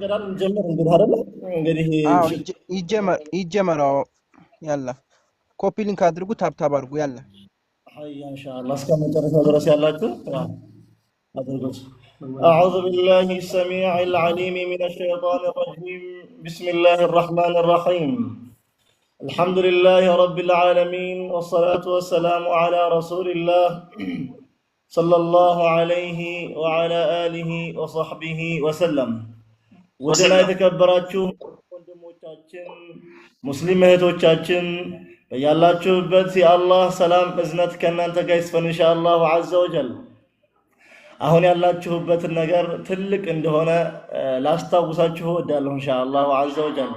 ይፈቀዳል። እንጀምር እንግዲህ አይደለ እንግዲህ። አዎ ይጀመር ይጀመር። አዎ يلا copy link አድርጉ፣ tap tap አድርጉ። يلا። حيا ኢንሻአላህ እስከ መጨረሻው ድረስ ያላችሁ ያው አድርጉት። أعوذ بالله السميع العليم من الشيطان الرجيم. بسم الله الرحمن الرحيم. الحمد لله رب العالمين، والصلاة والسلام على رسول الله صلى الله عليه وعلى آله وصحبه وسلم። ውድና የተከበራችሁ ወንድሞቻችን፣ ሙስሊም እህቶቻችን፣ በያላችሁበት የአላህ ሰላም እዝነት ከእናንተ ጋር ይስፈን ኢንሻአላሁ عز وجل። አሁን ያላችሁበትን ነገር ትልቅ እንደሆነ ላስታውሳችሁ እወዳለሁ ኢንሻአላሁ عز وجل።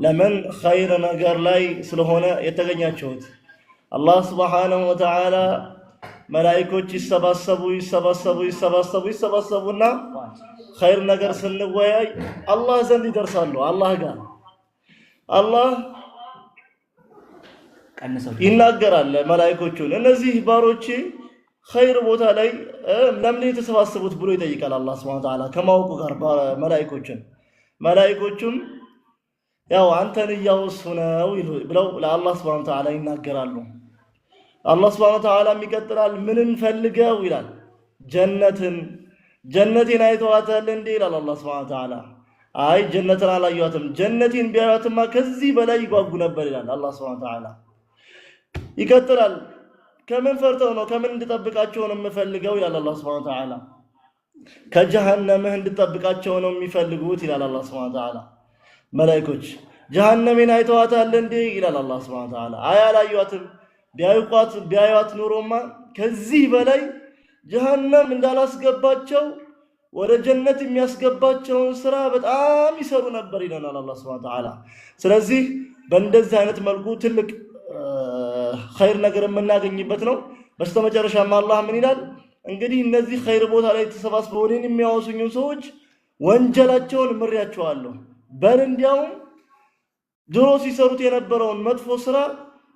ለምን? ኸይር ነገር ላይ ስለሆነ የተገኛችሁት። አላህ سبحانه وتعالى መላኢኮች ይሰባሰቡ ይሰባሰቡ ይሰባሰቡ ይሰባሰቡና ኸይር ነገር ስንወያይ አላህ ዘንድ ይደርሳሉ። አላህ ጋር አላህ ይናገራል መላኢኮቹን፣ እነዚህ ባሮቼ ኸይር ቦታ ላይ ለምን የተሰባሰቡት ብሎ ይጠይቃል። አላህ سبحانه وتعالى ከማወቁ ጋር መላኢኮችን፣ መላኢኮቹም ያው አንተን እያወሱ ነው ብለው ለአላህ سبحانه وتعالى ይናገራሉ። አላህ سبحانه وتعالى ይቀጥላል። ምንን ፈልገው ይላል። ጀነትን። ጀነቴን አይተዋታል እንዴ ይላል አላህ سبحانه وتعالى። አይ ጀነትን አላዩዋትም፣ ጀነቴን ቢያዩዋትማ ከዚህ በላይ ይጓጉ ነበር ይላል አላህ سبحانه وتعالى። ይቀጥላል። ከምን ፈርተው ነው፣ ከምን እንድጠብቃቸው ነው የምፈልገው ይላል አላህ سبحانه وتعالى። ከጀሃነምህ እንድጠብቃቸው ነው የሚፈልጉት ይላል አላህ سبحانه وتعالى። መላኢኮች ጀሃነሜን አይተዋታል እንዴ ይላል አላህ سبحانه وتعالى። አይ አላዩዋትም፣ ቢያዩዋት ኑሮማ ከዚህ በላይ ጀሃነም እንዳላስገባቸው ወደ ጀነት የሚያስገባቸውን ስራ በጣም ይሰሩ ነበር ይለናል አላህ سبحانه وتعالى። ስለዚህ በእንደዚህ አይነት መልኩ ትልቅ ኸይር ነገር የምናገኝበት ነው። በስተመጨረሻም አላህ ምን ይላል? እንግዲህ እነዚህ ኸይር ቦታ ላይ ተሰባስበው እኔን የሚያወሱኝን ሰዎች ወንጀላቸውን ምሬያቸዋለሁ። በል እንዲያውም ድሮ ሲሰሩት የነበረውን መጥፎ ስራ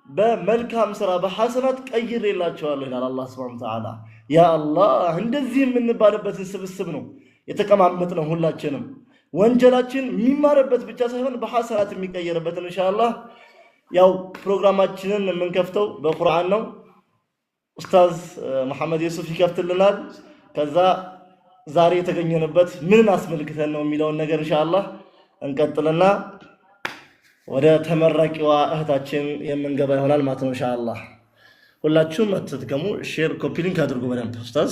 በመልካም ስራ በሐሰናት ቀይሬላቸዋለሁ ይላል አላህ سبحانه وتعالى። ያ አላህ፣ እንደዚህ የምንባልበትን ስብስብ ነው የተቀማመጥነው። ሁላችንም ወንጀላችን የሚማርበት ብቻ ሳይሆን በሐሰናት የሚቀየርበትን ኢንሻአላህ። ያው ፕሮግራማችንን የምንከፍተው በቁርአን ነው። ኡስታዝ መሐመድ ዩሱፍ ይከፍትልናል። ከዛ ዛሬ የተገኘንበት ምንን አስመልክተን ነው የሚለውን ነገር ኢንሻአላህ እንቀጥልና ወደ ተመራቂዋ እህታችን የምንገባ ይሆናል ማለት ነው ኢንሻአላህ። ሁላችሁም አትድከሙ፣ share copy link አድርጉ በደንብ። ኡስታዝ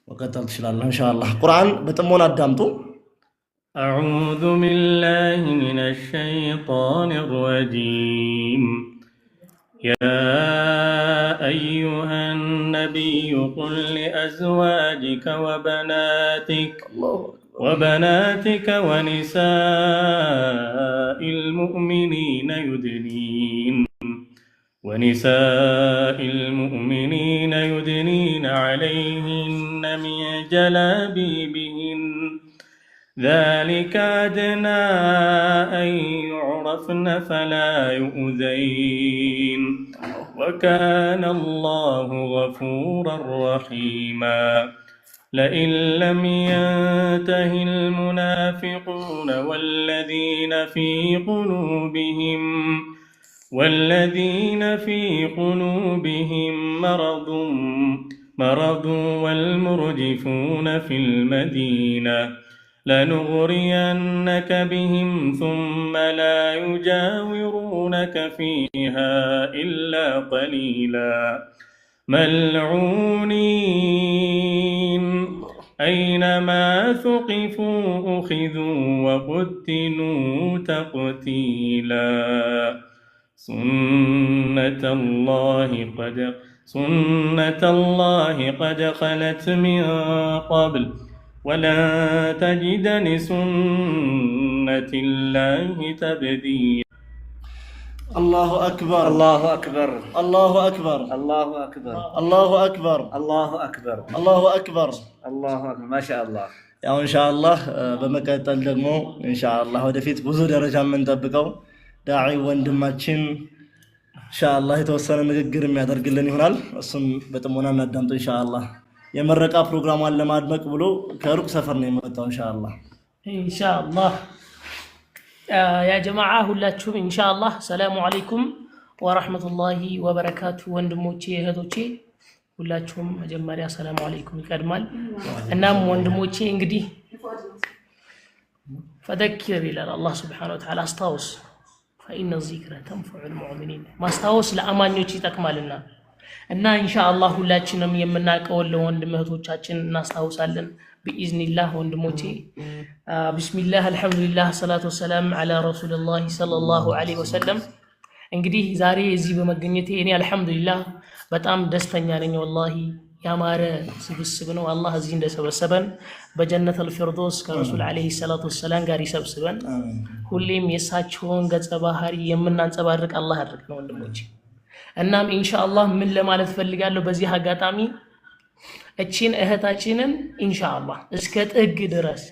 መቀጠል ትችላለህ ኢንሻአላህ። ቁርአን በጥሞና አዳምጡ። أعوذ بالله من الشيطان الرجيم. يا أيها النبي قل لأزواجك وبناتك الله وبناتك ونساء المؤمنين يدنين عليهن من جلابيبهن، ذلك أدنى أن يعرفن فلا يؤذين، وكان الله غفورا رحيما. لئن لم ينته المنافقون والذين في قلوبهم مرض والمرجفون في المدينة لنغرينك بهم ثم لا يجاورونك فيها إلا قليلا. ملعونين أينما ثقفوا أخذوا وقتلوا تقتيلا. سنة الله قد خلت من قبل، ولن تجد لسنة الله تبديلا. الله أكبر. الله أكبر. الله أكبر. الله أكبر. الله أكبر. الله أكبر. الله أكبر. الله أكبر، ما شاء الله. ያው ኢንሻአላህ በመቀጠል ደግሞ ኢንሻአላህ ወደፊት ብዙ ደረጃ የምንጠብቀው ዳዒ ወንድማችን ኢንሻአላህ የተወሰነ ንግግር የሚያደርግልን ይሆናል። እሱም በጥሞና እናዳምጠው ኢንሻአላህ። የምረቃ ፕሮግራሟን ለማድመቅ ብሎ ከሩቅ ሰፈር ነው የመጣው ኢንሻአላህ። ኢንሻአላህ ያ ጀማዓ ሁላችሁም ኢንሻአላህ ሰላሙ አለይኩም ወራህመቱላሂ ወበረካቱ። ወንድሞቼ እህቶቼ ሁላችሁም መጀመሪያ ሰላሙ አለይኩም ይቀድማል። እናም ወንድሞቼ እንግዲህ ፈደኪር ይላል አላህ ስብሐነሁ ወተዓላ አስታውስ፣ ፈኢነ ዚክረ ተንፈዑል ሙእሚኒን ማስታወስ ለአማኞች ይጠቅማልና እና ኢንሻአላህ ሁላችንም የምናውቀውን ለወንድም እህቶቻችን እናስታውሳለን ቢኢዝኒላህ። ወንድሞቼ ቢስሚላህ አልሐምዱሊላህ ሰላቱ ወሰላም ዐላ ረሱሊላህ ሰለላሁ ዐለይሂ ወሰለም። እንግዲህ ዛሬ እዚህ በመገኘቴ እኔ አልሐምዱሊላህ በጣም ደስተኛ ነኝ። ወላሂ ያማረ ስብስብ ነው። አላህ እዚህ እንደሰበሰበን በጀነት አልፊርዶስ ከረሱል ዐለይሂ ሰላቱ ወሰላም ጋር ይሰብስበን። ሁሌም የእሳቸውን ገጸ ባህሪ የምናንጸባርቅ አላህ ያድርገን ወንድሞቼ። እናም ኢንሻአላህ ምን ለማለት ፈልጋለሁ በዚህ አጋጣሚ እቺን እህታችንን ኢንሻአላህ እስከ ጥግ ድረስ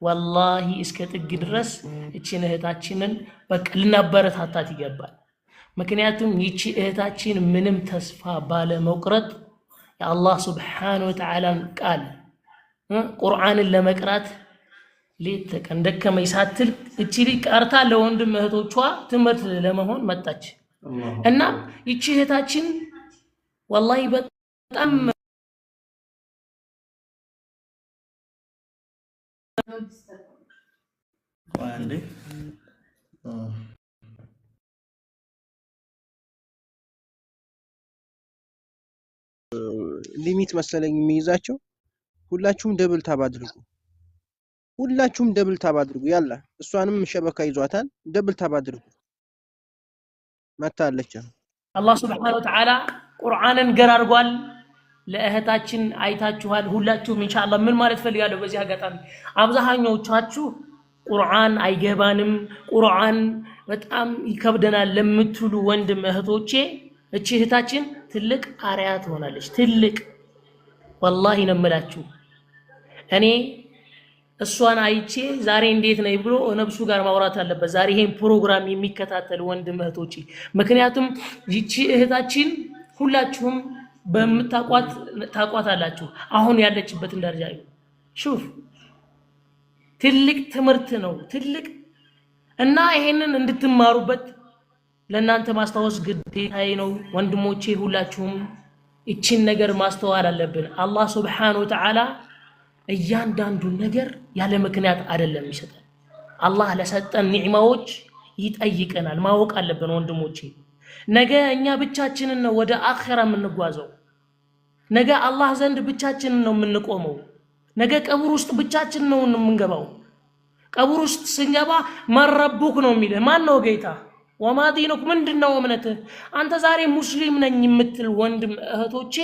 ወላሂ እስከ ጥግ ድረስ እቺን እህታችንን በቃ ልናበረታታት ይገባል። ምክንያቱም ይቺ እህታችን ምንም ተስፋ ባለመቁረጥ የአላህ ስብሓነ ወተዓላን ቃል ቁርአንን ለመቅራት ሌት ተቀን ደከመኝ ሳትል እቺ ልጅ ቀርታ ለወንድም እህቶቿ ትምህርት ለመሆን መጣች። እና ይቺ እህታችን ወላሂ በጣም ቆይ አንዴ። limit መሰለኝ የሚይዛቸው። ሁላችሁም double tap አድርጉ። ሁላችሁም double tap አድርጉ። ያላ እሷንም ሸበካ ይዟታል። Double tap አድርጉ። መታለች። አላህ ስብሓነ ወተዓላ ቁርአንን ገር አድርጓል። ለእህታችን አይታችኋል ሁላችሁም። ኢንሻአላህ ምን ማለት ፈልጋለሁ በዚህ አጋጣሚ አብዛኛዎቻችሁ ቁርአን አይገባንም፣ ቁርአን በጣም ይከብደናል ለምትሉ ወንድም እህቶቼ እቺ እህታችን ትልቅ አርያ ትሆናለች። ትልቅ ወላሂ ነው የምላችሁ። እኔ እሷን አይቼ ዛሬ እንዴት ነኝ ብሎ ነብሱ ጋር ማውራት አለበት። ዛሬ ይሄን ፕሮግራም የሚከታተል ወንድም እህቶቼ፣ ምክንያቱም ይቺ እህታችን ሁላችሁም በምታቋት ታቋታላችሁ። አሁን ያለችበትን ደረጃ ሹፍ ትልቅ ትምህርት ነው። ትልቅ እና ይሄንን እንድትማሩበት ለእናንተ ማስታወስ ግዴታዬ ነው ወንድሞቼ። ሁላችሁም ይቺን ነገር ማስተዋል አለብን። አላህ ስብሓነሁ ወተዓላ እያንዳንዱን ነገር ያለ ምክንያት አይደለም ይሰጠን። አላህ ለሰጠን ኒዕማዎች ይጠይቀናል። ማወቅ አለብን ወንድሞቼ። ነገ እኛ ብቻችንን ነው ወደ አኼራ የምንጓዘው። ነገ አላህ ዘንድ ብቻችንን ነው የምንቆመው። ነገ ቀብር ውስጥ ብቻችንን ነው የምንገባው። ቀብር ውስጥ ስንገባ من ربك ነው የሚልህ። ማን ነው ጌታ? وما دينك ምንድን ነው እምነትህ? አንተ ዛሬ ሙስሊም ነኝ የምትል ወንድም እህቶቼ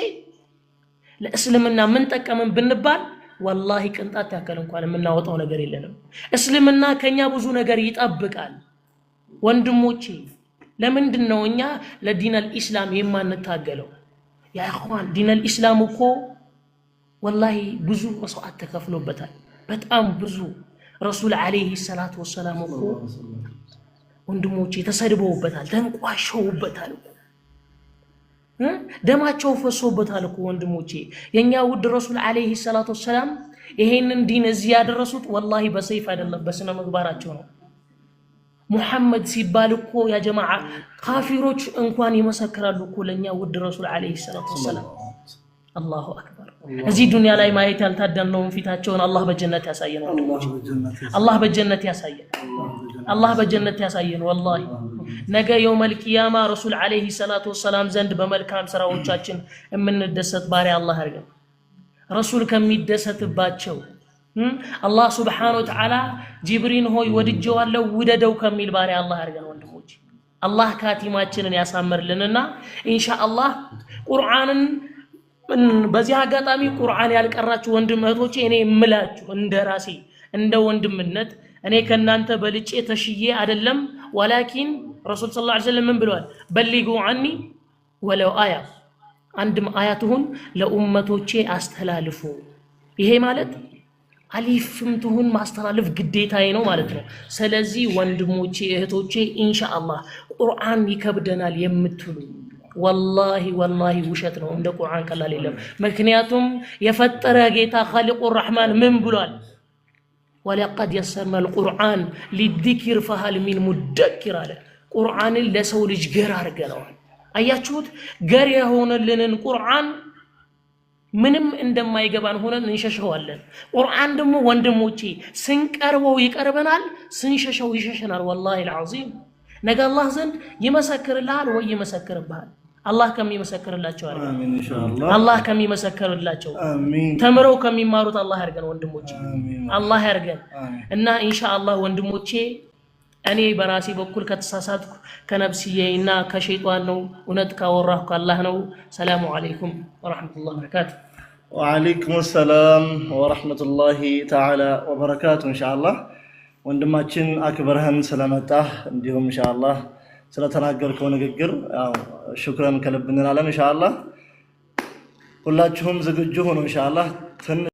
ለእስልምና ምን ጠቀምን ብንባል ወላሂ ቅንጣት ያክል እንኳን የምናወጣው ነገር የለንም። እስልምና ከኛ ብዙ ነገር ይጠብቃል ወንድሞቼ። ለምንድን ነው እኛ ለዲነል ኢስላም የማንታገለው? ያ ኢኽዋን ዲነል ኢስላም እኮ ወላሂ ብዙ መስዋዕት ተከፍሎበታል። በጣም ብዙ ረሱል ዓለይሂ ሰላቱ ወሰላም እኮ ወንድሞቼ ተሰድበውበታል፣ ተንቋሸውበታል እኮ ደማቸው ፈሶበታል እኮ ወንድሞቼ። የኛ ውድ ረሱል ዓለይሂ ሰላቱ ወሰላም ይሄንን ዲን እዚህ ያደረሱት ወላሂ በሰይፍ አይደለም በስነ ምግባራቸው ነው። ሙሐመድ ሲባል እኮ ያ ጀማዓ ካፊሮች እንኳን ይመሰክራሉ እኮ ለእኛ ውድ ረሱል ዓለይሂ ሰላቱ ወሰላም። አላሁ አክበር። እዚህ ዱንያ ላይ ማየት ያልታደልነውን ፊታቸውን አላህ በጀነት ያሳየን ወንድሞቼ። አላህ በጀነት ያሳየን። አላህ በጀነት ያሳየን። ወላሂ ነገ የውመል ቂያማ ረሱል ዓለይሂ ሰላቱ ወሰላም ዘንድ በመልካም ስራዎቻችን የምንደሰት ባሪያ አላህ ያድርገን። ረሱል ከሚደሰትባቸው አላህ ሱብሓነሁ ወተዓላ ጅብሪን ሆይ ወድጄዋለሁ ውደደው ከሚል ባሪያ አላህ ያድርገን ወንድሞች። አላህ ካቲማችንን ያሳምርልንና ኢንሻአላህ ቁርአንን በዚህ አጋጣሚ ቁርአን ያልቀራችሁ ወንድም እህቶቼ እኔ የምላችሁ እንደ ራሴ እንደ ወንድምነት እኔ ከእናንተ በልጬ ተሽዬ አይደለም። ወላኪን ረሱል ሰለላሁ ዐለይሂ ወሰለም ምን ብለዋል? በሊጉ ዐኒ ወለው አያ፣ አንድም አያ ትሁን ለኡመቶቼ አስተላልፉ። ይሄ ማለት አሊፍም ትሁን ማስተላለፍ ግዴታዬ ነው ማለት ነው። ስለዚህ ወንድሞቼ እህቶቼ ኢንሻአላህ ቁርአን ይከብደናል የምትሉ ወላሂ ወላሂ ውሸት ነው። እንደ ቁርአን ቀላል የለም። ምክንያቱም የፈጠረ ጌታ ኻሊቁ ረሕማን ምን ብሏል? ولقد يسرنا القرآن للذكر فهل من مدكر አለ። ቁርአንን ለሰው ልጅ ገር አድርገነዋል። አያችሁት? ገር የሆነልንን ቁርአን ምንም እንደማይገባን ሆነን እንሸሸዋለን። ቁርአን ደግሞ ወንድሞቼ ስንቀርበው ይቀርበናል፣ ስንሸሸው ይሸሸናል። والله العظيم ነገ አላህ ዘንድ ይመሰክርልሃል ወይ ይመሰክርብሃል። አላህ ከሚመሰክርላቸው አድርገን። አሚን ኢንሻአላህ። አላህ ከሚመሰክርላቸው አሚን ተምረው ከሚማሩት አላህ ያድርገን ወንድሞቼ፣ አሚን አላህ ያድርገን። አሚን። እና ኢንሻአላህ ወንድሞቼ እኔ በራሴ በኩል ከተሳሳትኩ ከነፍስዬ እና ከሸይጣን ነው፣ እውነት ካወራሁ ከአላህ ነው። ሰላሙ አለይኩም ወረሕመቱላህ በረካቱ። ወዓለይኩም ሰላም ወረሕመቱላሂ ተዓላ ወበረካቱ። ኢንሻአላህ ወንድማችን አክብረህን ስለመጣህ እንዲሁም ኢንሻአላህ ስለተናገርከው ንግግር ያው شكرا ከልብ እንላለን። ኢንሻአላህ ሁላችሁም ዝግጁ ሁኑ። ኢንሻአላህ ትንሽ